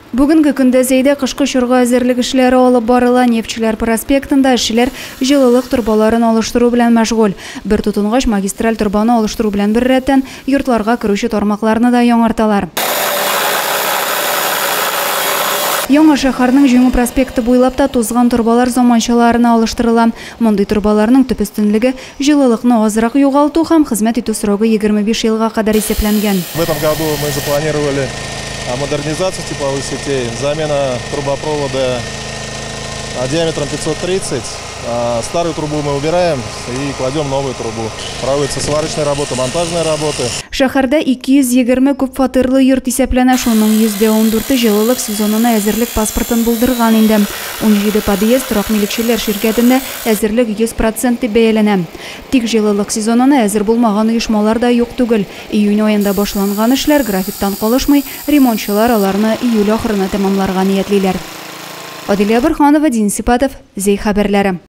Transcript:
Бүгенге көндә Зәйдә кышкы чорга әзерлек эшләре алып барыла. Нефтьчеләр проспектында эшчеләр җылылык торбаларын алыштыру белән мәшгуль. Бер тотынгач, магистраль торбаны алыштыру белән беррәттән, йортларга керүче тармакларны да яңарталар. Яңа шәһәрнең Җиңү проспекты буйлап та тузган торбалар заманчаларына алыштырыла. Мондый торбаларның төп өстенлеге, җылылыкны азрак югалту һәм хезмәт итү срогы 25 елга кадәр исәпләнгән. В этом году мы запланировали модернизацию тепловых сетей, замена трубопровода диаметром 530. Старую трубу мы убираем и кладем новую трубу. Проводятся сварочные работы, монтажные работы. Шәһәрдә 220 күп фатирлы йорт исәпләнә, шуның 14% җылылык сезонына әзерлек паспортын булдырган инде. 17 подъезд торак милекчеләр ширкәтендә әзерлек 100% дип бәяләнә. Тик җылылык сезонына әзер булмаган оешмалар да юк түгел. Июнь аенда башланган эшләр графиктан калышмый, ремонтчылар аларны июль ахырына тәмамларга ниятлиләр. Адилия Борһанова, Дин Сипатов, Зәй хәбәрләре.